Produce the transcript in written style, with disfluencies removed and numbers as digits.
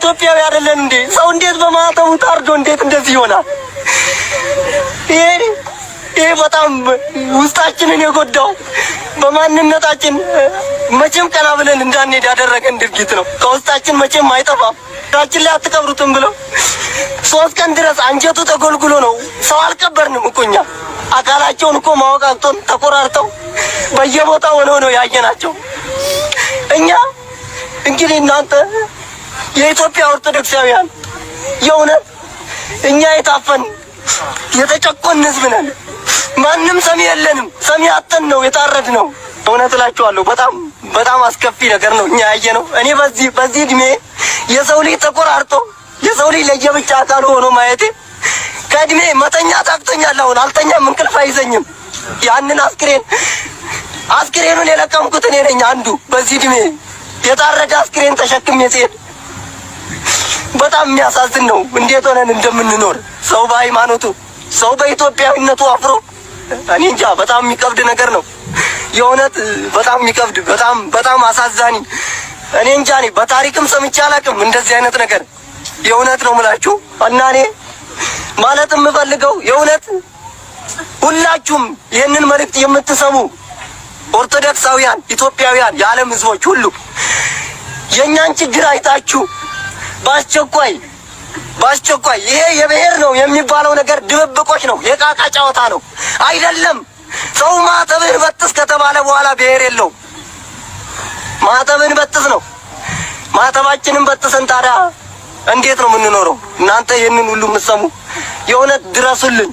ኢትዮጵያዊ አይደለን እንዴ? ሰው እንዴት በማህተቡ ታርዶ እንዴት እንደዚህ ይሆናል? ይሄ በጣም ውስጣችንን የጎዳው፣ በማንነታችን መቼም ቀና ብለን እንዳንሄድ ያደረገን ድርጊት ነው። ከውስጣችን መቼም አይጠፋም። ታችን ላይ አትቀብሩትም ብለው 3 ቀን ድረስ አንጀቱ ተጎልጉሎ ነው። ሰው አልቀበርንም እኮ እኛ። አካላቸውን እኮ ማወቅ አቅቶን ተቆራርጠው በየቦታው ሆነው ነው ያየናቸው። እኛ እንግዲህ እናንተ የኢትዮጵያ ኦርቶዶክሳውያን፣ የእውነት እኛ የታፈን የተጨቆን ህዝብ ነን። ማንም ሰሚ የለንም። ሰሚ አጥተን ነው የታረድነው። እውነት እላችኋለሁ፣ በጣም በጣም አስከፊ ነገር ነው እኛ ያየነው። እኔ በዚህ እድሜ የሰው ልጅ ተቆራርጦ፣ የሰው ልጅ ለየብቻ አካል ሆኖ ማየቴ ከእድሜ መተኛት አቅቶኛል። አሁን አልተኛም፣ እንቅልፍ አይዘኝም። ያንን አስክሬኑን የለቀምኩት እኔ ነኝ። አንዱ በዚህ እድሜ የታረደ አስክሬን ተሸክሜ ስሄድ በጣም የሚያሳዝን ነው። እንዴት ሆነን እንደምንኖር፣ ሰው በሃይማኖቱ፣ ሰው በኢትዮጵያዊነቱ አፍሮ፣ እኔ እንጃ፣ በጣም የሚከብድ ነገር ነው። የእውነት በጣም የሚከብድ፣ በጣም በጣም አሳዛኝ። እኔ እንጃ፣ እኔ በታሪክም ሰምቼ አላውቅም እንደዚህ አይነት ነገር። የእውነት ነው የምላችሁ። እና እኔ ማለት የምፈልገው፣ የእውነት ሁላችሁም ይህንን መልእክት የምትሰሙ ኦርቶዶክሳውያን፣ ኢትዮጵያውያን፣ የዓለም ሕዝቦች ሁሉ የእኛን ችግር አይታችሁ በአስቸኳይ በአስቸኳይ ይሄ የብሔር ነው የሚባለው ነገር ድብብቆች ነው፣ የቃቃ ጨዋታ ነው። አይደለም። ሰው ማተብህን በጥስ ከተባለ በኋላ ብሔር የለውም። ማተብህን በጥስ ነው። ማተባችንን በጥሰን ታዲያ እንዴት ነው የምንኖረው? እናንተ ይህንን ሁሉ የምትሰሙ የእውነት ድረሱልን።